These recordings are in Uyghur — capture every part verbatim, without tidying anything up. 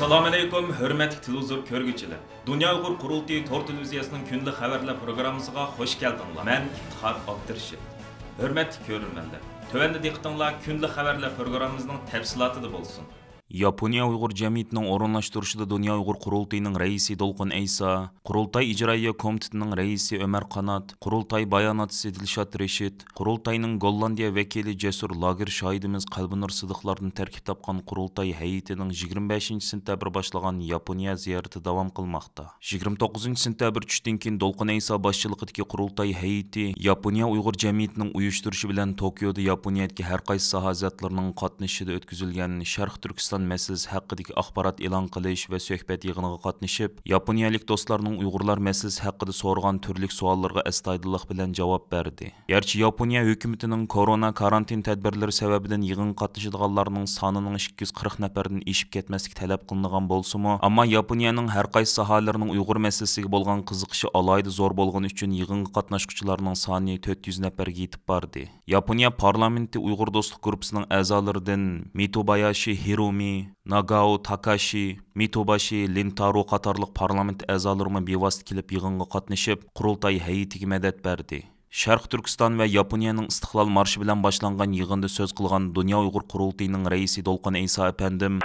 ئەسسالامۇئەلەيكۇم، ھۆرمەتلىك تېلېۋىزور كۆرگۈچىلەر! دۇنيا ئۇيغۇر قۇرۇلتىيى تور تېلېۋىزىيەسىنىڭ كۈندىلىك خەۋەرلەر پروگراممىسىغا خۇش كەلدىڭلار. مەن ئىپتىخار ئابدۇرېشىت. ھۆرمەتلىك كۆرۈرمەنلەر، تۆۋەندە دىققىتىڭلار كۈندىلىك خەۋەرلەر پروگراممىمىزنىڭ تەپسىلاتىدا بولسۇن. ياپونىيە ئۇيغۇر جەمئىيىتىنىڭ ئورۇنلاشتۇرۇشىدا دۇنيا ئۇيغۇر قۇرۇلتىيىنىڭ رەئىسى دولقۇن ئەيسا، قۇرۇلتاي ئىجرائىيە كومىتېتىنىڭ رەئىسى ئۆمەر قانات، قۇرۇلتاي باياناتچىسى دىلشات رېشىت، قۇرۇلتاينىڭ گوللاندىيە ۋەكىلى جەسۇر لاگېر شاھىدىمىز قەلبىنۇر سىدىقلاردىن تەركىب تاپقان قۇرۇلتاي ھەيئىتىنىڭ يىگىرمە بەشىنچى سېنتەبىر باشلىغان ياپونىيە زىيارىتى داۋام قىلماقتا. يىگىرمە توققۇزىنچى سېنتەبىر چۈشتىن كېيىن دولقۇن ئەيسا باشچىلىقىدىكى قۇرۇلتاي ھەيئىتى ياپونىيە ئۇيغۇر جەمئىيىتىنىڭ ئۇيۇشتۇرۇشى بىلەن توكيودا ياپونىيەدىكى ھەر قايسى ساھە زاتلىرىنىڭ قاتنىشىشىدا ئۆتكۈزۈلگەن شەرقىي تۈركىستان مەسىلىسى ھەققىدىكى ئاخبارات ئېلان قىلىش ۋە سۆھبەت يىغىنىغا قاتنىشىپ، ياپونىيەلىك دوستلارنىڭ ئۇيغۇرلار مەسىلىسى ھەققىدە سورىغان تۈرلۈك سوئاللىرىغا ئەستايىدىللىق بىلەن جاۋاب بەردى. گەرچە ياپونىيە ھۆكۈمىتىنىڭ كورونا كارانتىن تەدبىرلىرى سەۋەبىدىن يىغىنغا قاتنىشىدىغانلارنىڭ سانىنىڭ ئىككى يۈز قىرىق نەپەردىن ئېشىپ كەتمەسلىكى تەلەپ قىلىنغان بولسىمۇ، ئەمما ياپونىيەنىڭ ھەر قايسى ساھەلەرنىڭ ئۇيغۇر مەسىلىسىگە بولغان قىزىقىشى ئالاھىدە زور بولغىنى ئۈچۈن يىغىنغا قاتناشقۇچىلارنىڭ سانى تۆت يۈز نەپەرگە يېتىپ باردى. ياپونىيە پارلامېنتى ئۇيغۇر دوستلۇق گۇرۇپپىسىنىڭ ئەزالىرىدىن مىتوباياشى ھىرومى، ناگاو تاكاشى، مىتوباشى لىنتارو قاتارلىق پارلامېنت ئەزالىرىمۇ بىۋاسىتە كېلىپ يىغىنغا قاتنىشىپ، قۇرۇلتاي ھەيئىتىگە مەدەت بەردى. شەرقىي تۈركىستان ۋە ياپونىيەنىڭ ئىستىقلال مارشى بىلەن باشلانغان يىغىندا سۆز قىلغان دۇنيا ئۇيغۇر قۇرۇلتىيىنىڭ رەئىسى دولقۇن ئەيسا ئەپەندىم،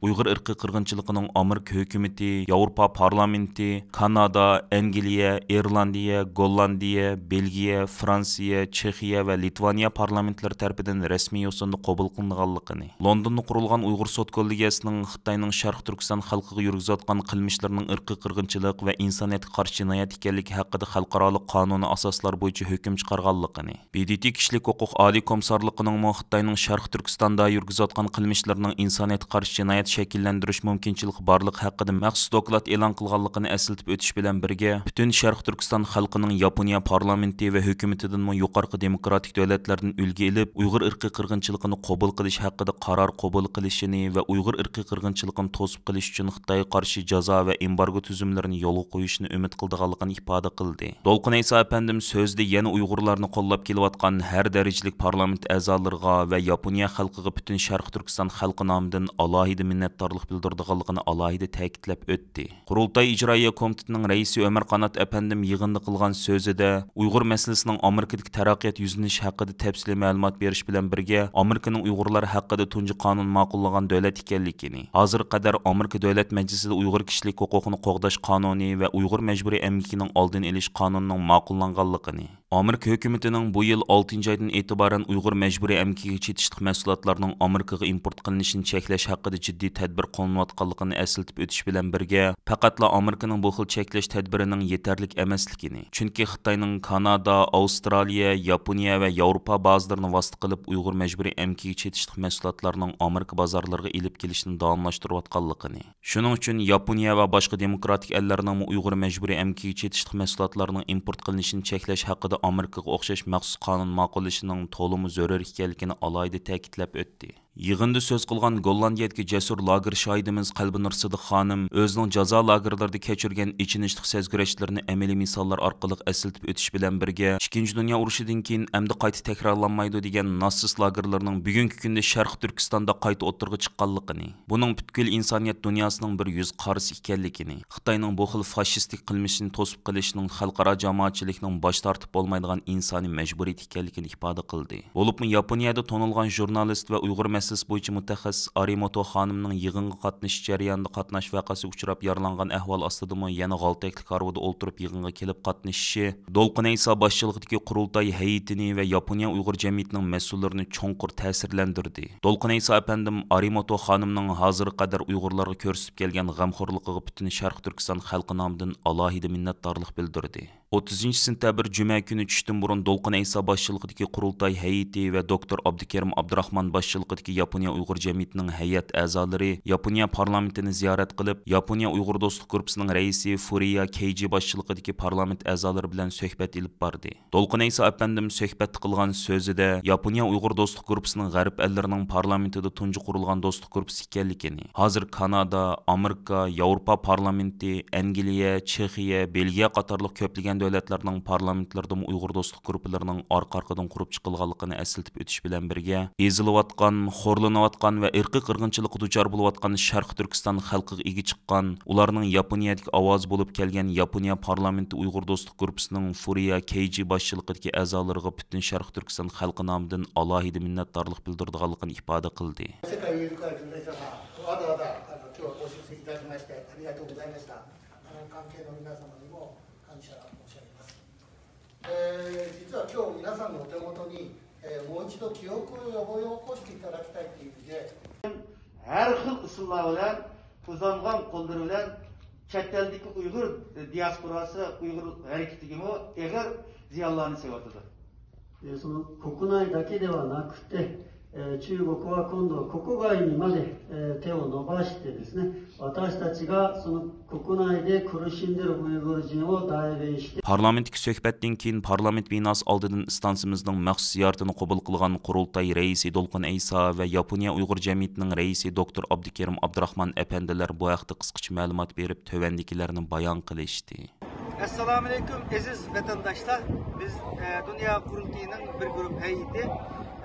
ئۇيغۇر ئىرقىي قىرغىنچىلىقىنىڭ ئامېرىكا ھۆكۈمىتى، ياۋروپا پارلامېنتى، كانادا، ئەنگلىيە، ئىرلاندىيە، گوللاندىيە، بېلگىيە، فرانسىيە، چېخىيە ۋە لىتۋانىيە پارلامېنتلىرى تەرىپىدىن رەسمىي يوسۇندا قوبۇل قىلىنغانلىقىنى، لوندوندا قۇرۇلغان ئۇيغۇر سوت كوللېگىيەسىنىڭ خىتاينىڭ شەرقىي تۈركىستان خەلقىگە يۈرگۈزۈۋاتقان قىلمىشلىرىنىڭ ئىرقىي قىرغىنچىلىق ۋە ئىنسانىيەتكە قارشى جىنايەت ئىكەنلىكى ھەققىدە خەلقئارالىق قانۇنىي ئاساسلار بويىچە ھۆكۈم چىقارغانلىقىنى، ب د ت كىشىلىك ھوقۇق ئالىي كومىسسارلىقىنىڭمۇ خىتاينىڭ شەرقىي تۈركىستاندا يۈرگۈزۈۋاتقان قىلمىشلىرىنىڭ ئىنسانىيەتكە قارشى جىنايەت شەكىللەندۈرۈش مۇمكىنچىلىكى بارلىقى ھەققىدە مەخسۇس دوكلات ئېلان قىلغانلىقىنى ئەسلىتىپ ئۆتۈش بىلەن بىرگە، پۈتۈن شەرقىي تۈركىستان خەلقىنىڭ ياپونىيە پارلامېنتى ۋە ھۆكۈمىتىدىنمۇ يۇقىرىقى دېموكراتىك دۆلەتلەردىن ئۈلگە ئېلىپ، ئۇيغۇر ئىرقىي قىرغىنچىلىقىنى قوبۇل قىلىش ھەققىدە قارار قوبۇل قىلىشىنى ۋە ئۇيغۇر ئىرقىي قىرغىنچىلىقىنى توسۇپ قېلىش ئۈچۈن خىتايغا قارشى جازا ۋە ئېمبارگو تۈزۈملىرىنى يولغا قويۇشنى ئۈمىد قىلىدىغانلىقىنى ئىپادە قىلدى. دولقۇن ئەيسا ئەپەندىم سۆزىدە يەنە ئۇيغۇرلارنى قوللاپ كېلىۋاتقان ھەر دەرىجىلىك پارلامېنت ئەزالىرىغا ۋە ياپونىيە خەلقىگە پۈتۈن شەرقىي تۈركىستان خەلقى نامىدىن ئالاھىدە مىننەتدارلىق بىلدۈرىدىغانلىقىنى ئالاھىدە تەكىتلەپ ئۆتتى. قۇرۇلتاي ئىجرائىيە كومىتېتىنىڭ رەئىسى ئۆمەر قانات ئەپەندىم يىغىندا قىلغان سۆزىدە، ئۇيغۇر مەسىلىسىنىڭ ئامېرىكىدىكى تەرەققىيات يۈزلىنىشى ھەققىدە تەپسىلىي مەلۇمات بېرىش بىلەن بىرگە، ئامېرىكىنىڭ ئۇيغۇرلار ھەققىدە تۇنجى قانۇن ماقۇللىغان دۆلەت ئىكەنلىكىنى، ھازىرغا قەدەر ئامېرىكا دۆلەت مەجلىسىدە ئۇيغۇر كىشىلىك ھوقۇقىنى قوغداش قانۇنى ۋە ئۇيغۇر مەجبۇرىي ئەمگىكىنىڭ ئالدىنى ئېلىش قانۇنىنىڭ ماقۇللانغانلىقىنى، ئامېرىكا ھۆكۈمىتىنىڭ بۇ يىل ئالتىنچى ئايدىن ئېتىبارەن ئۇيغۇر مەجبۇرىي ئەمگىكىگە چېتىشلىق مەھسۇلاتلارنىڭ ئامېرىكىغا ئىمپورت قىلىنىشىنى چەكلەش ھەققىدە جىددىي تەدبىر قوللىنىۋاتقانلىقىنى ئەسلىتىپ ئۆتۈش بىلەن بىرگە، پەقەتلا ئامېرىكىنىڭ بۇ خىل چەكلەش تەدبىرىنىڭ يېتەرلىك ئەمەسلىكىنى، چۈنكى خىتاينىڭ كانادا، ئاۋسترالىيە، ياپونىيە ۋە ياۋروپا بازىلىرىنى ۋاسىتە قىلىپ ئۇيغۇر مەجبۇرىي ئەمگىكىگە چېتىشلىق مەھسۇلاتلارنىڭ ئامېرىكا بازارلىرىغا ئېلىپ كېلىشىنى داۋاملاشتۇرۇۋاتقانلىقىنى، شۇنىڭ ئۈچۈن ياپونىيە ۋە باشقا دېموكراتىك ئەللەرنىڭمۇ ئۇيغۇر مەجبۇرىي ئەمگىكىگە چېتىشلىق مەھسۇلاتلارنىڭ ئىمپورت قىلىنىشىنى چەكلەش ھەققىدە ئامېرىكىغا ئوخشاش مەخسۇس قانۇن ماقۇللىشىنىڭ تولىمۇ زۆرۈر ئىكەنلىكىنى ئالاھىدە تەكىتلەپ ئۆتتى. يىغىندا سۆز قىلغان گوللاندىيەدىكى جەسۇر لاگېر شاھىدىمىز قەلبىنۇر سىدىق خانىم ئۆزىنىڭ جازا لاگېرلىرىدا كەچۈرگەن ئېچىنىشلىق سەزگۈرەشلىرىنى ئەمەلىي مىساللار ئارقىلىق ئەسلىتىپ ئۆتۈش بىلەن بىرگە، ئىككىنچى دۇنيا ئۇرۇشىدىن كېيىن ئەمدى قايتا تەكرارلانمايدۇ دېگەن ناتسىست لاگېرلىرىنىڭ بۈگۈنكى كۈندە شەرقىي تۈركىستاندا قايتا ئوتتۇرىغا چىققانلىقىنى، بۇنىڭ پۈتكۈل ئىنسانىيەت دۇنياسىنىڭ بىر يۈز قارىسى ئىكەنلىكىنى، خىتاينىڭ بۇ خىل فاشىستىك قىلمىشىنى توسۇپ قېلىشنىڭ خەلقئارا جامائەتچىلىكنىڭ باش تارتىپ بولمايدىغان ئىنسانىي مەجبۇرىيىتى ئىكەنلىكىنى ئىپادە قىلدى. بولۇپمۇ ياپونىيەدە تونۇلغان ژۇرنالىست ۋە ئۇيغۇر مەسىلىسى بويىچە مۇتەخەسسىس ئارىموتو خانىمنىڭ يىغىنغا قاتنىشىش جەريانىدا قاتناش ۋەقەسىگە ئۇچراپ يارىلانغان ئەھۋال ئاستىدىمۇ يەنە غالتەكلىك ھارۋىدا ئولتۇرۇپ يىغىنغا كېلىپ قاتنىشىشى دولقۇن ئەيسا باشچىلىقىدىكى قۇرۇلتاي ھەيئىتىنى ۋە ياپونىيە ئۇيغۇر جەمئىيىتىنىڭ مەسئۇللىرىنى چوڭقۇر تەسىرلەندۈردى. دولقۇن ئەيسا ئەپەندىم ئارىموتو خانىمنىڭ ھازىرغا قەدەر ئۇيغۇرلارغا كۆرسىتىپ كەلگەن غەمخورلۇقىغا پۈتۈن شەرقىي تۈركىستان خەلقى نامىدىن ئالاھىدە مىننەتدارلىق بىلدۈردى. ئوتتۇزىنچى سېنتەبىر جۈمە كۈنى چۈشتىن بۇرۇن دولقۇن ئەيسا باشچىلىقىدىكى قۇرۇلتاي ھەيئىتى ۋە دوكتور ئابدۇكېرىم ئابدۇراخمان باشچىلىقىدىكى ياپونىيە ئۇيغۇر جەمئىيىتىنىڭ ھەيئەت ئەزالىرى ياپونىيە پارلامېنتىنى زىيارەت قىلىپ، ياپونىيە ئۇيغۇر دوستلۇق گۇرۇپپىسىنىڭ رەئىسى فۇرىيا كېيجى باشچىلىقىدىكى پارلامېنت ئەزالىرى بىلەن سۆھبەت ئېلىپ باردى. دولقۇن ئەيسا ئەپەندىم سۆھبەتتە قىلغان سۆزىدە، ياپونىيە ئۇيغۇر دوستلۇق گۇرۇپپىسىنىڭ غەرب ئەللىرىنىڭ پارلامېنتىدا تۇنجى قۇرۇلغان دوستلۇق گۇرۇپپىسى ئىكەنلىكىنى، ھازىر كانادا، ئامېرىكا، ياۋروپا پارلامېنتى، ئەنگلىيە، چېخىيە، بېلگىيە قاتارلىق كۆپلىگەن دۆلەتلەرنىڭ پارلامېنتلىرىدىمۇ ئۇيغۇر دوستلۇق گۇرۇپپىلىرىنىڭ ئارقا-ئارقىدىن قۇرۇپ چىقىلغانلىقىنى ئەسلىتىپ ئۆتۈش بىلەن بىرگە، ئېزىلىۋاتقان، خورلىنىۋاتقان ۋە ئىرقىي قىرغىنچىلىققا دۇچار بولۇۋاتقان شەرقىي تۈركىستان خەلقىگە ئىگە چىققان، ئۇلارنىڭ ياپونىيەدىكى ئاۋازى بولۇپ كەلگەن ياپونىيە پارلامېنتى ئۇيغۇر دوستلۇق گۇرۇپپىسىنىڭ فۇرىيا كېيجى باشچىلىقىدىكى ئەزالىرىغا پۈتۈن شەرقىي تۈركىستان خەلقى نامىدىن ئالاھىدە مىننەتدارلىق بىلدۈرىدىغانلىقىنى ئىپادە قىلدى. 世界友好会の皆様、わざわざあの今日はご出席いただきましてありがとうございました。あの関係の皆様にも感謝申し上げます。えー、実は今日皆さんのお手元に、えー、もう一度記憶を呼び起こしていただきたいという意味で、 ھەر خىل ئۇسۇللار بىلەن ئۇزانغان قوللىرى بىلەن چەت ئەلدىكى ئۇيغۇر دىياسپوراسى، ئۇيغۇر ھەرىكىتىگىمۇ ئېغىر زىيانلارنى سېلىۋاتىدۇ. でその国内だけではなくて、えー中国は今度は国外にまで、えー手を伸ばしてですね、私たちがその国内で苦しんでいるウイグル人を代弁して پارلامېنتتىكى سۆھبەتتىن كېيىن پارلامېنت بىناسى ئالدىدىن ئىستانسىمىزنىڭ مەخسۇس زىيارىتىنى قوبۇل قىلغان قۇرۇلتاي رەئىسى دولقۇن ئەيسا ۋە ياپونىيە ئۇيغۇر جەمئىيىتىنىڭ رەئىسى دوكتور ئابدۇكېرىم ئابدۇراخمان ئەپەندىلەر بۇ ھەقتە قىسقىچە مەلۇمات بېرىپ، تۆۋەندىكىلەرنى بايان قىلىشتى. ئەسسالامۇئەلەيكۇم، ئەزىز ۋەتەنداشلار! بىز، ئە، دۇنيا قۇرۇلتىيىنىڭ بىر گۇرۇپ ھەيئىتى،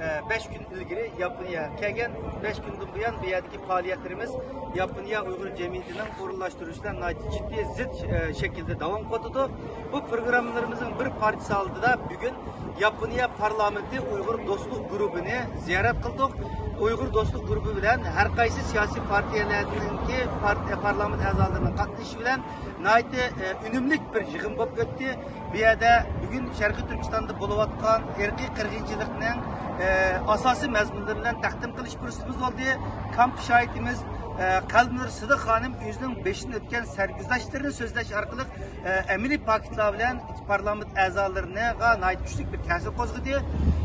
ئە، بەش كۈن ئىلگىرى ياپونىيەگە كەلگەن. بەش كۈندىن بۇيان بۇ يەردىكى پائالىيەتلىرىمىز ياپونىيە ئۇيغۇر جەمئىيىتىنىڭ ئورۇنلاشتۇرۇشى بىلەن ناھايىتى جىددىي زىچ، ئە، شەكىلدە داۋام قىلىۋاتىدۇ. بۇ پروگراممىلىرىمىزنىڭ بىر پارچىسى ھالىتىدە بۈگۈن ياپونىيە پارلامېنتى ئۇيغۇر دوستلۇق گۇرۇپپىنى زىيارەت قىلدۇق. ئۇيغۇر دوستلۇق گۇرۇپپى بىلەن ھەر قايسى سىياسىي پارتىيەلەرنىڭكى پارتىيە پارلامېنت ئەزالىرىنىڭ قاتنىشىشى بىلەن ناھايىتى، ئە، ئۈنۈملۈك بىر يىغىن بولۇپ ئۆتتى. بۇ يەردە بۈگۈن شەرقىي تۈركىستاندا بولۇۋاتقان ئىرقىي قىرغىنچىلىقنىڭ، ئە، ئاساسىي مەزمۇنلىرى بىلەن تەقدىم قىلىش پۇرسىتىمىز بولدى. كامپ شاھىتىمىز، ئە، قەلبىنۇر سىدىق خانىم ئۆزىنىڭ بېشىدىن ئۆتكەن سەرگۈزەشتلىرىنى سۆزلەش ئارقىلىق، ئە، ئەمەلىي پاكىتلار بىلەن پارلامېنت ئەزالىرىغا ناھايىتى كۈچلۈك بىر تەسىر قوزغىدى.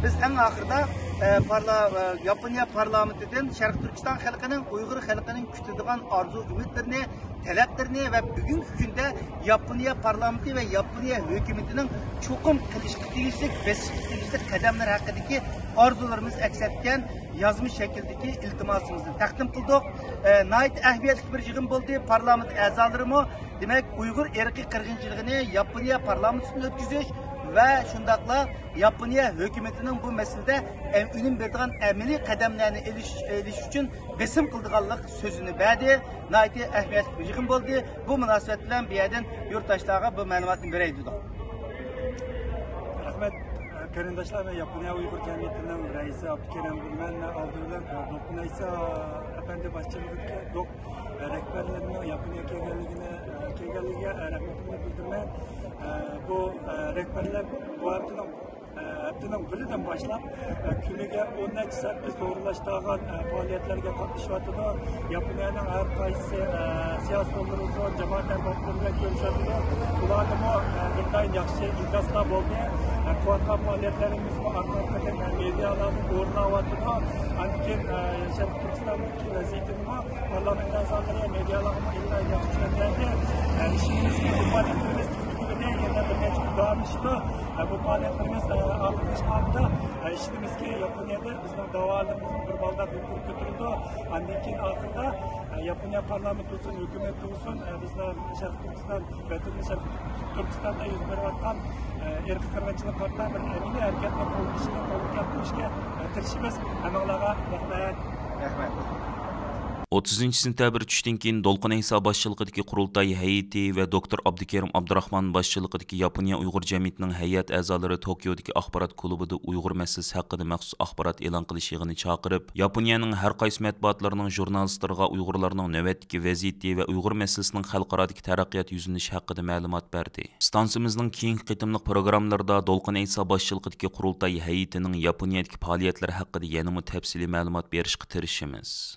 بىز ئەڭ ئاخىرىدا، ئە، پارلا-، ئە، ياپونىيە پارلامېنتىدىن شەرقىي تۈركىستان خەلقىنىڭ، ئۇيغۇر خەلقىنىڭ كۈتىدىغان ئارزۇ ئۈمىدلىرىنى، تەلەپلىرىنى ۋە بۈگۈنكى كۈندە ياپونىيە پارلامېنتى ۋە ياپونىيە ھۆكۈمىتىنىڭ چوقۇم قىلىشقا تېگىشلىك، بېسىشقا تېگىشلىك قەدەملىرى ھەققىدىكى ئارزۇلىرىمىز ئەكس ئەتكەن يازما شەكىلدىكى ئىلتىماسىمىزنى تەقدىم قىلدۇق. ئە، ناھايىتى ئەھمىيەتلىك بىر يىغىن بولدى. پارلامېنت ئەزالىرىمۇ، دېمەك، ئۇيغۇر ئىرقىي قىرغىنچىلىقىنى ياپونىيە پارلامېنتىدىن ئۆتكۈزۈش ۋە شۇنداقلا ياپونىيە ھۆكۈمىتىنىڭ بۇ مەسىلىدە ئە-، ئۈنۈم بېرىدىغان ئەمەلىي قەدەملەرنى ئېلىش، ئېلىش ئۈچۈن بېسىم قىلىدىغانلىق سۆزىنى بەردى. ناھايىتى ئەھمىيەتلىك بىر يىغىن بولدى. بۇ مۇناسىۋەت بىلەن بۇ يەردىن يۇرتداشلارغا بۇ مەلۇماتنى بېرەي دېدۇق. رەھمەت، قېرىنداشلار. مەن ياپونىيە ئۇيغۇر جەمئىيىتىنىڭ رەئىسى ئابدۇكېرىم بولىمەن. مەن ئالدى بىلەن، ئە، دولقۇن ئەيسا ئەپەندى باشچىلىقىدىكى دوك، ئە، رەھبەرلىرىنىڭ ياپونىيەگە كەلگەنلىكىنى، ئە، كەلگەنلىكىگە، ئە، رەھمىتىمنى بىلدۈرىمەن. ئە، بۇ، ئە، رەھبەرلەر بۇ ھەپتىنىڭ، ئە، ھەپتىنىڭ بىرىدىن باشلاپ، ئە، كۈنىگە ئون نەچچە سائەت بىز ئورۇنلاشتۇرغان، ئە، پائالىيەتلەرگە قاتنىشىۋاتىدۇ. ياپونىيەنىڭ ھەر قايسى، ئە، سىياسىيونلىرى بولسۇن، جامائەت ئەربابلىرى بىلەن كۆرۈشۈۋاتىدۇ. بۇلاردىمۇ، ئە، ئىنتايىن ياخشى ئىنكاسلار بولدى. ئە، قىلىۋاتقان پائالىيەتلىرىمىزمۇ ئارقا-ئارقىدىن، ئە، مېدىيالاردا ئورۇنلاۋاتىدۇ. ئاندىن كېيىن، ئە، شەرقىي تۈركىستاندىكى ۋەزىيىتىنىمۇ پارلامېنت ئەزالىرى مېدىيالارغىمۇ ئىنتايىن ياخشى چۈشەندۈردى. ئە، ئىشىنىمىزكى، بۇ پائالىيەتلىرىمىز تۈگىمىدى، يەنە بىر نەچچە كۈن داۋاملىشىدۇ. ئە، بۇ پائالىيەتلىرىمىز، ئە، ئاخىرلىشىپ قالمىدى. ئە، ئىشىنىمىزكى، ياپونىيەدە بىزنىڭ داۋالىرىمىزمۇ بىر بالدۇر يۇقىرى كۆتۈرۈلىدۇ. ئاندىن كېيىن ئاخىرىدا، ئە، ياپونىيە پارلامېنتى بولسۇن، ھۆكۈمەت بولسۇن، ئە، بىزلەر شەرقىي تۈركىستان، ۋەتىنىمىز شەرقىي تۈركىستاندا يۈز بېرىۋاتقان، ئە، ئىرقىي قىرغىنچىلىققا قارىتا بىر ئەمەلىي ھەرىكەتنى قولغا ئېلىشنى قولغا كەلتۈرۈشكە، ئە، تىرىشىمىز. ھەممىڭلارغا رەھمەت. رەھمەت. ئوتتۇزىنچى سېنتەبىر چۈشتىن كېيىن دولقۇن ئەيسا باشچىلىقىدىكى قۇرۇلتاي ھەيئىتى ۋە دوكتور ئابدۇكېرىم ئابدۇراخمان باشچىلىقىدىكى ياپونىيە ئۇيغۇر جەمئىيىتىنىڭ ھەيئەت ئەزالىرى توكيودىكى ئاخبارات كۇلۇبىدا ئۇيغۇر مەسىلىسى ھەققىدە مەخسۇس ئاخبارات ئېلان قىلىش يىغىنى چاقىرىپ، ياپونىيەنىڭ ھەر قايسى مەتبۇئاتلىرىنىڭ ژۇرنالىستلىرىغا ئۇيغۇرلارنىڭ نۆۋەتتىكى ۋەزىيىتى ۋە ئۇيغۇر مەسىلىسىنىڭ خەلقئارادىكى تەرەققىيات يۈزلىنىشى ھەققىدە مەلۇمات بەردى. ئىستانسىمىزنىڭ كېيىنكى قېتىملىق پروگراممىلىرىدا دولقۇن ئەيسا باشچىلىقىدىكى قۇرۇلتاي ھەيئىتىنىڭ ياپونىيەدىكى پائالىيەتلىرى ھەققىدە يەنىمۇ تەپسىلىي مەلۇمات بېرىشقا تىرىشىمىز.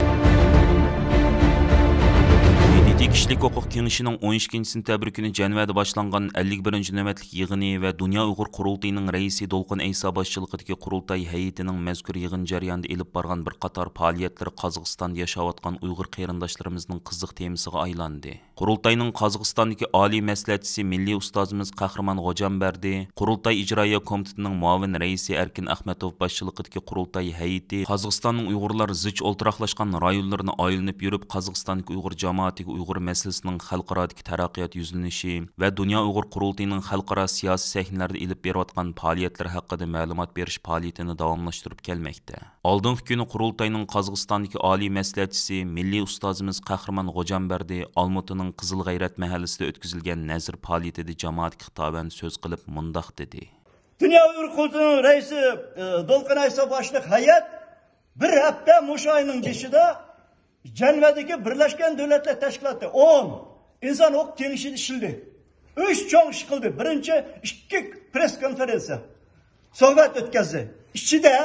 خىتاي كىشىلىك ھوقۇق كېڭىشىنىڭ ئون ئىككىنچى سېنتەبىر كۈنى جەنۋەدە باشلانغان ئەللىك بىرىنچى نۆۋەتلىك يىغىنى ۋە دۇنيا ئۇيغۇر قۇرۇلتىيىنىڭ رەئىسى دولقۇن ئەيسا باشچىلىقىدىكى قۇرۇلتاي ھەيئىتىنىڭ مەزكۇر يىغىن جەريانىدا ئېلىپ بارغان بىر قاتار پائالىيەتلىرى قازاقىستاندا ياشاۋاتقان ئۇيغۇر قېرىنداشلىرىمىزنىڭ قىزىق تېمىسىغا ئايلاندى. قۇرۇلتاينىڭ قازاقىستاندىكى ئالىي مەسلىھەتچىسى، مىللىي ئۇستازىمىز قەھرىمان غوجامبەردى، قۇرۇلتاي ئىجرائىيە كومىتېتىنىڭ مۇئاۋىن رەئىسى ئەركىن ئەخمەتوف باشچىلىقىدىكى قۇرۇلتاي ھەيئىتى قازاقىستاننىڭ ئۇيغۇرلار زىچ ئولتۇراقلاشقان رايونلىرىنى ئايلىنىپ يۈرۈپ، قازاقىستاندىكى ئۇيغۇر جامائىتىگە ئۇيغۇر مەسىلىسىنىڭ خەلقئارادىكى تەرەققىيات يۈزلىنىشى ۋە دۇنيا ئۇيغۇر قۇرۇلتىيىنىڭ خەلقئارا سىياسىي سەھنىلەردە ئېلىپ بېرىۋاتقان پائالىيەتلىرى ھەققىدە مەلۇمات بېرىش پائالىيىتىنى داۋاملاشتۇرۇپ كەلمەكتە. ئالدىنقى كۈنى قۇرۇلتاينىڭ قازاقىستاندىكى ئالىي مەسلىھەتچىسى، مىللىي ئۇستازىمىز قەھرىمان غوجامبەردى ئالمۇتىنىڭ قىزىل غەيرەت مەھەللىسىدە ئۆتكۈزۈلگەن نەزىر پائالىيىتىدە جامائەتكە خىتابەن سۆز قىلىپ مۇنداق دېدى. دۇنيا ئۇيغۇر قۇرۇلتىيىنىڭ رەئىسى، ئە، دولقۇن ئەيسا باشلىق ھەيئەت بىر ھەپتە مۇشۇ ئاينىڭ بېشىدا جەنۋەدىكى بىرلەشكەن دۆلەتلەر تەشكىلاتى، ئون، ئىنسان ھوقۇق كېڭىشىدە ئىشلىدى. ئۈچ چوڭ ئىش قىلدى. بىرىنچى، ئىككى پرېس كونفېرېنسىيە، سۆھبەت ئۆتكۈزدى. ئىچىدە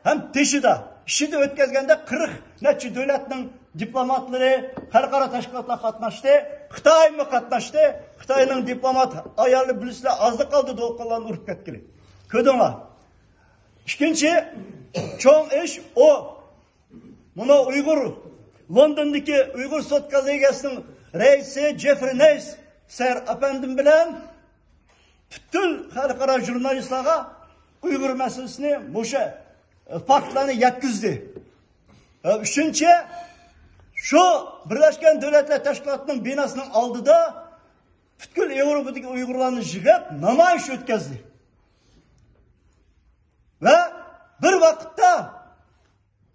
ھەم تېشىدا. ئىچىدە ئۆتكۈزگەندە قىرىق نەچچە دۆلەتنىڭ دىپلوماتلىرى، خەلقئارا تەشكىلاتلار قاتناشتى. خىتايمۇ قاتناشتى. خىتاينىڭ دىپلومات ئايالى بىلىسىلەر ئازلا قالدى دولقۇنلارنى ئۇرۇپ كەتكىلى. كۆردۈڭلار. ئىككىنچى چوڭ ئىش ئۇ. مانا ئۇيغۇر، لوندوندىكى ئۇيغۇر سوت كوللېگىيەسىنىڭ رەئىسى جېفرى نەيسەر ئەپەندىم بىلەن پۈتۈن خەلقئارا ژۇرنالىستلارغا ئۇيغۇر مەسىلىسىنى مۇشۇ، ئە، فاكتلارنى يەتكۈزدى. ئە، ئۈچىنچى، شۇ بىرلەشكەن دۆلەتلەر تەشكىلاتىنىڭ بىناسىنىڭ ئالدىدا پۈتكۈل ياۋروپادىكى ئۇيغۇرلارنى يىغىپ نامايىش ئۆتكۈزدى. ۋە بىر ۋاقىتتا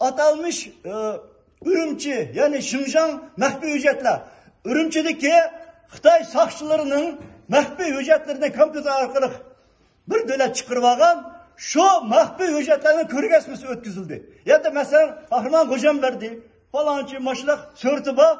ئاتالمىش، ئە، ئۈرۈمچى، يەنى شىنجاڭ مەخپىي ھۆججەتلەر، ئۈرۈمچىدىكى خىتاي ساقچىلىرىنىڭ مەخپىي ھۆججەتلىرىنى كومپيۇتېر ئارقىلىق بىر دۆلەت چىقىرىپ ئالغان، شۇ مەخپىي ھۆججەتلەرنىڭ كۆرگەزمىسى ئۆتكۈزۈلدى. يەنە مەسىلەن، قەھرىمان غوجامبەردى، پالانچى، ماشۇنداق سۈرىتى بار.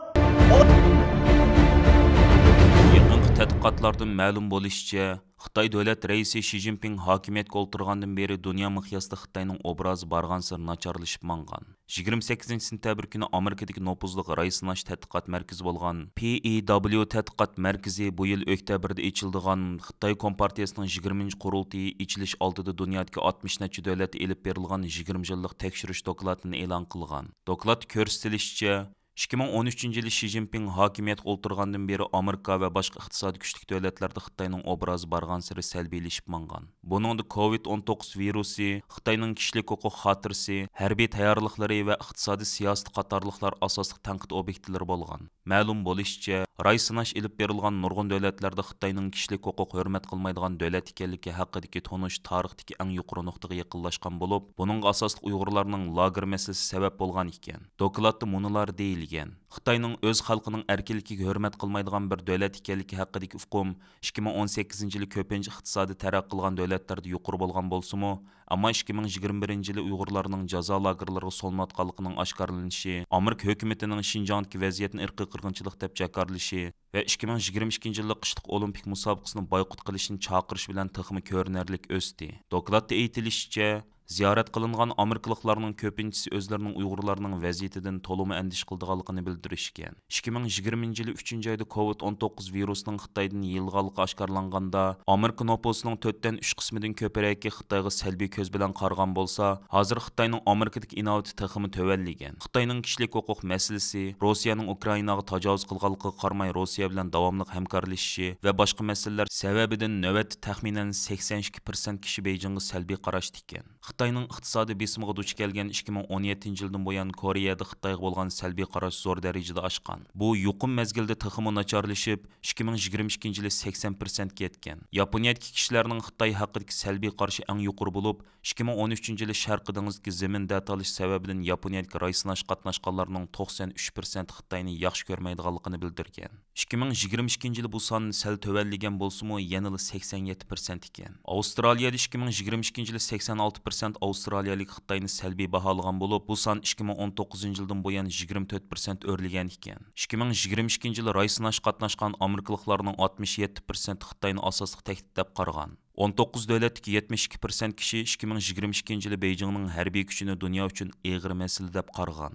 يېقىنقى تەتقىقاتلاردىن مەلۇم بولۇشىچە، خىتاي دۆلەت رەئىسى شى جىنپىڭ ھاكىمىيەتكە ئولتۇرغاندىن بېرى دۇنيا مىقياسىدا خىتاينىڭ ئوبرازى بارغانسېرى ناچارلىشىپ ماڭغان. يىگىرمە سەككىزىنچى سېنتەبىر كۈنى ئامېرىكىدىكى نوپۇزلۇق راي سىناش تەتقىقات مەركىزى بولغان پى ئى دابليۇ تەتقىقات مەركىزى بۇ يىل ئۆكتەبىردە ئېچىلىدىغان خىتاي كومپارتىيىسىنىڭ يىگىرمىنچى قۇرۇلتىيى ئېچىلىش ئالدىدا دۇنيادىكى ئاتمىش نەچچە دۆلەتتە ئېلىپ بېرىلغان يىگىرمە يىللىق تەكشۈرۈش دوكلاتىنى ئېلان قىلغان. دوكلاتتا كۆرسىتىلىشىچە، ئىككى مىڭ ئون ئۈچىنچى يىلى شى جىنپىڭ ھاكىمىيەتكە ئولتۇرغاندىن بېرى ئامېرىكا ۋە باشقا ئىقتىسادىي كۈچلۈك دۆلەتلەردە خىتاينىڭ ئوبرازى بارغانسېرى سەلبىيلىشىپ ماڭغان. بۇنىڭدا كوۋىد ئون توققۇز ۋىرۇسى، خىتاينىڭ كىشىلىك ھوقۇق خاتىرىسى، ھەربىي تەييارلىقلىرى ۋە ئىقتىسادىي سىياسىتى قاتارلىقلار ئاساسلىق تەنقىد ئوبيېكتلىرى بولغان. مەلۇم بولۇشىچە، راي سىناش ئېلىپ بېرىلغان نۇرغۇن دۆلەتلەردە خىتاينىڭ كىشىلىك ھوقۇق ھۆرمەت قىلمايدىغان دۆلەت ئىكەنلىكى ھەققىدىكى تونۇش تارىختىكى ئەڭ يۇقىرى نۇقتىغا يېقىنلاشقان بولۇپ، بۇنىڭغا ئاساسلىق ئۇيغۇرلارنىڭ لاگېر مەسىلىسى سەۋەب بولغان ئىكەن. دوكلاتتا مۇنۇلار دېيىلگەن: خىتاينىڭ ئۆز خەلقىنىڭ ئەركىنلىكىگە ھۆرمەت قىلمايدىغان بىر دۆلەت ئىكەنلىكى ھەققىدىكى ئۇقۇم ئىككى مىڭ ئون سەككىزىنچى يىلى كۆپىنچە ئىقتىسادىي تەرەققىي قىلغان دۆلەتلەردە يۇقىرى بولغان بولسىمۇ، ئەمما ئىككى مىڭ يىگىرمە بىرىنچى يىلى ئۇيغۇرلارنىڭ جازا لاگېرلىرىغا سولىنىۋاتقانلىقىنىڭ ئاشكارىلىنىشى، ئامېرىكا ھۆكۈمىتىنىڭ شىنجاڭدىكى ۋەزىيەتنى ئىرقىي قىرغىنچىلىق دەپ جاكارلىشى ۋە ئىككى مىڭ يىگىرمە ئىككىنچى يىللىق قىشلىق ئولىمپىك مۇسابىقىسىنى بايقۇت قىلىشنى چاقىرىش بىلەن تېخىمۇ كۆرۈنەرلىك ئۆستى. دوكلاتتا ئېيتىلىشىچە، زىيارەت قىلىنغان ئامېرىكىلىقلارنىڭ كۆپىنچىسى ئۆزلىرىنىڭ ئۇيغۇرلارنىڭ ۋەزىيىتىدىن تولىمۇ ئەندىشە قىلىدىغانلىقىنى بىلدۈرۈشكەن. ئىككى مىڭ يىگىرمىنچى يىلى ئۈچىنچى ئايدا كوۋىد ئون توققۇز ۋىرۇسىنىڭ خىتايدىن يېيىلغانلىقى ئاشكارىلانغاندا، ئامېرىكا نوپۇسىنىڭ تۆتتىن ئۈچ قىسمىدىن كۆپرەكى خىتايغا سەلبىي كۆز بىلەن قارىغان بولسا، ھازىر خىتاينىڭ ئامېرىكىدىكى ئىناۋىتى تېخىمۇ تۆۋەنلىگەن. خىتاينىڭ كىشىلىك ھوقۇق مەسىلىسى، روسىيەنىڭ ئۇكرائىناغا تاجاۋۇز قىلغانلىقىغا قارىماي، روسىيە بىلەن داۋاملىق ھەمكارلىشىشى ۋە باشقا مەسىلىلەر سەۋەبىدىن نۆۋەتتە تەخمىنەن سەكسەن ئىككى پىرسەنت كىشى بېيجىڭغا سەلبىي قاراشتا ئىكەن. خىتاينىڭ ئىقتىسادىي بېسىمىغا دۇچ كەلگەن ئىككى مىڭ ئون يەتتىنچى يىلدىن بۇيان، كورېيەدە خىتايغا بولغان سەلبىي قاراش زور دەرىجىدە ئاشقان. بۇ يۇقۇم مەزگىلدە تېخىمۇ ناچارلىشىپ، ئىككى مىڭ يىگىرمە ئىككىنچى يىلى سەكسەن پىرسەنتكە يەتكەن. ياپونىيەدىكى كىشىلەرنىڭ خىتاي ھەققىدىكى سەلبىي قارىشى ئەڭ يۇقىرى بولۇپ، ئىككى مىڭ ئون ئۈچىنچى يىلى شەرقىي دېڭىزدىكى زېمىن دەتالىش سەۋەبىدىن ياپونىيەدىكى راي سىناش قاتناشقانلارنىڭ توقسەن ئۈچ پىرسەنتى خىتاينى ياخشى كۆرمەيدىغانلىقىنى بىلدۈرگەن. ئىككى مىڭ يىگىرمە ئىككىنچى يىلى بۇ سان سەل تۆۋەنلىگەن بولسىمۇ، يەنىلا سەكسەن يەتتە پىرسەنت ئىكەن. ئاۋسترالىيەدە ئىككى مىڭ يىگىرمە ئىككىنچى يىلى سەكسەن ئالتە پىرسەنت ئاۋسترالىيەلىك خىتاينى سەلبىي باھالىغان بولۇپ، بۇ سان ئىككى مىڭ ئون توققۇزىنچى يىلدىن بۇيان يىگىرمە تۆت پىرسەنت ئۆرلىگەن ئىكەن. ئىككى مىڭ يىگىرمە ئىككىنچى يىلى راي سىناش قاتناشقان ئامېرىكىلىقلارنىڭ ئاتمىش يەتتە پىرسەنتى خىتاينى ئاساسلىق تەھدىت دەپ قارىغان. ئون توققۇز دۆلەتتىكى يەتمىش ئىككى پىرسەنت كىشى ئىككى مىڭ يىگىرمە ئىككىنچى يىلى بېيجىڭنىڭ ھەربىي كۈچىنى دۇنيا ئۈچۈن ئېغىر مەسىلە دەپ قارىغان.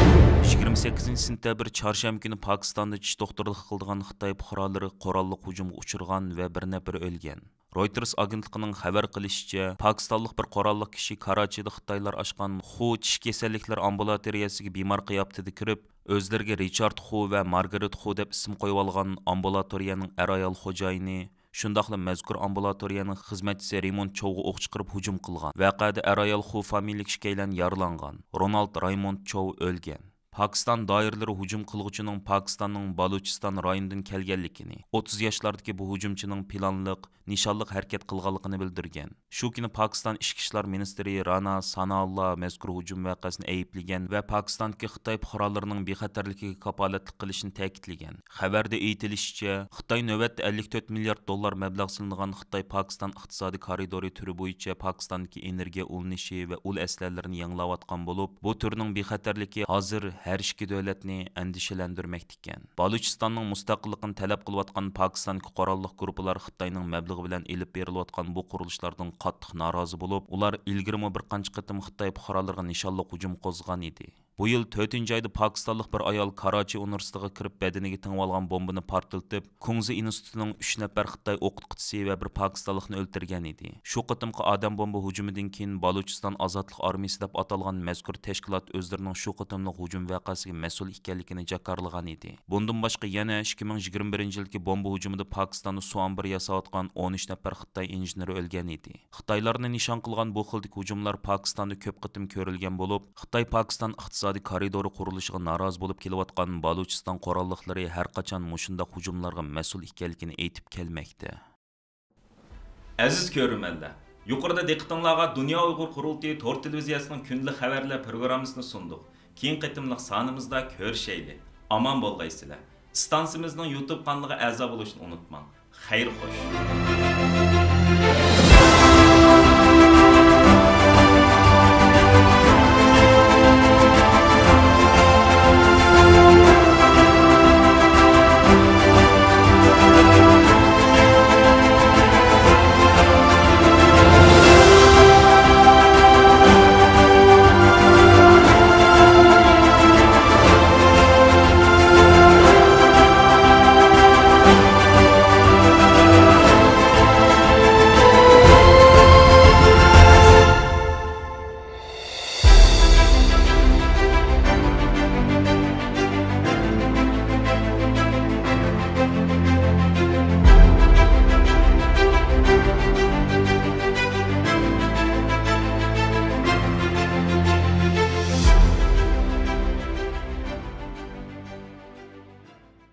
يىگىرمە سەككىزىنچى سېنتەبىر، چارشەنبە كۈنى پاكىستاندا چىش دوختۇرلۇقى قىلىدىغان خىتاي پۇقرالىرى قوراللىق ھۇجۇمغا ئۇچرىغان ۋە بىر نەپىرى ئۆلگەن. رويتېرس ئاگېنتلىقىنىڭ خەۋەر قىلىشىچە، پاكىستانلىق بىر قوراللىق كىشى كاراچىدا خىتايلار ئاچقان خۇ چىش كېسەللىكلىرى ئامبۇلاتورىيەسىگە بىمار قىياپىتىدە كىرىپ، ئۆزلىرىگە رىچارد خۇ ۋە مارگارېت خۇ دەپ ئىسىم قويۇۋالغان ئامبۇلاتورىيەنىڭ ئەر-ئايال خوجايىنى، شۇنداقلا مەزكۇر ئامبۇلاتورىيەنىڭ خىزمەتچىسى رېمونت چوۋغا ئوق چىقىرىپ ھۇجۇم قىلغان. ۋەقەدە ئەر-ئايال خۇ فامىلىلىك ئىككىيلەن يارىلانغان. رونالد رەيموند چوۋ ئۆلگەن. پاكىستان دائىرىلىرى ھۇجۇم قىلغۇچىنىڭ پاكىستاننىڭ بالۇچىستان رايونىدىن كەلگەنلىكىنى، ئوتتۇز ياشلاردىكى بۇ ھۇجۇمچىنىڭ پىلانلىق، نىشانلىق ھەرىكەت قىلغانلىقىنى بىلدۈرگەن. شۇ كۈنى پاكىستان ئىچكى ئىشلار مىنىستىرى رانا سانائۇللا مەزكۇر ھۇجۇم ۋەقەسىنى ئەيىبلىگەن ۋە پاكىستاندىكى خىتاي پۇقرالىرىنىڭ بىخەتەرلىكىگە كاپالەتلىك قىلىشىنى تەكىتلىگەن. خەۋەردە ئېيتىلىشىچە، خىتاي نۆۋەتتە ئەللىك تۆت مىليارد دوللار مەبلەغ سېلىنغان خىتاي پاكىستان ئىقتىسادىي كارىدورى تۈرى بويىچە پاكىستاندىكى ئېنېرگىيە ئۇلىنىشى ۋە ئۇل ئەسلىھەلىرىنى يېڭىلاۋاتقان بولۇپ، بۇ تۈرنىڭ بىخەتەرلىكى ھازىر ھەر ئىككى دۆلەتنى ئەندىشىلەندۈرمەكتە ئىكەن. بالۇچىستاننىڭ مۇستەقىللىقىنى تەلەپ قىلىۋاتقان پاكىستاندىكى قوراللىق گۇرۇپپىلار خىتاينىڭ مەبلىغى بىلەن ئېلىپ بېرىلىۋاتقان بۇ قۇرۇلۇشلاردىن قاتتىق نارازى بولۇپ، ئۇلار ئىلگىرىمۇ بىر قانچە قېتىم خىتاي پۇقرالىرىغا نىشانلىق ھۇجۇم قوزغىغان ئىدى. بۇ يىل تۆتىنچى ئايدا پاكىستانلىق بىر ئايال كاراچى ئۇنىۋېرسىتېتىغا كىرىپ، بەدىنىگە تېڭىۋالغان بومبىنى پارتلىتىپ، كۇڭزى ئىنستىتۇتىنىڭ ئۈچ نەپەر خىتاي ئوقۇتقۇچىسى ۋە بىر پاكىستانلىقنى ئۆلتۈرگەن ئىدى. شۇ قېتىمقى ئادەم بومبا ھۇجۇمىدىن كېيىن، بالۇچىستان ئازادلىق ئارمىيىسى دەپ ئاتالغان مەزكۇر تەشكىلات ئۆزلىرىنىڭ شۇ قېتىملىق ھۇجۇم ۋەقەسىگە مەسئۇل ئىكەنلىكىنى جاكارلىغان ئىدى. بۇندىن باشقا، يەنە ئىككى مىڭ يىگىرمە بىرىنچى يىلدىكى بومبا ھۇجۇمىدا پاكىستاندا سۇ ئامبىرى ياساۋاتقان ئون ئۈچ نەپەر خىتاي ئىنژېنېرى ئۆلگەن ئىدى. خىتايلارنى نىشان قىلغان بۇ خىلدىكى ھۇجۇملار پاكىستاندا كۆپ قېتىم كۆرۈلگەن بولۇپ، خىتاي-پاكىستان ئىقتىسادىي كارىدورى قۇرۇلۇشىغا نارازى بولۇپ كېلىۋاتقان بالۇچىستان قوراللىقلىرى ھەرقاچان مۇشۇنداق ھۇجۇملارغا مەسئۇل ئىكەنلىكىنى ئېيتىپ كەلمەكتە. ئەزىز كۆرۈرمەنلەر، يۇقىرىدا دىققىتىڭلارغا دۇنيا ئۇيغۇر قۇرۇلتىيى تور تېلېۋىزىيەسىنىڭ كۈندىلىك خەۋەرلەر پروگراممىسىنى سۇندۇق. كېيىنكى قېتىملىق سانىمىزدا كۆرۈشەيلى. ئامان بولغايسىلەر. ئىستانسىمىزنىڭ يۇتۇب قانىلىغا ئەزا بولۇشنى ئۇنتۇماڭ. خەير خوش.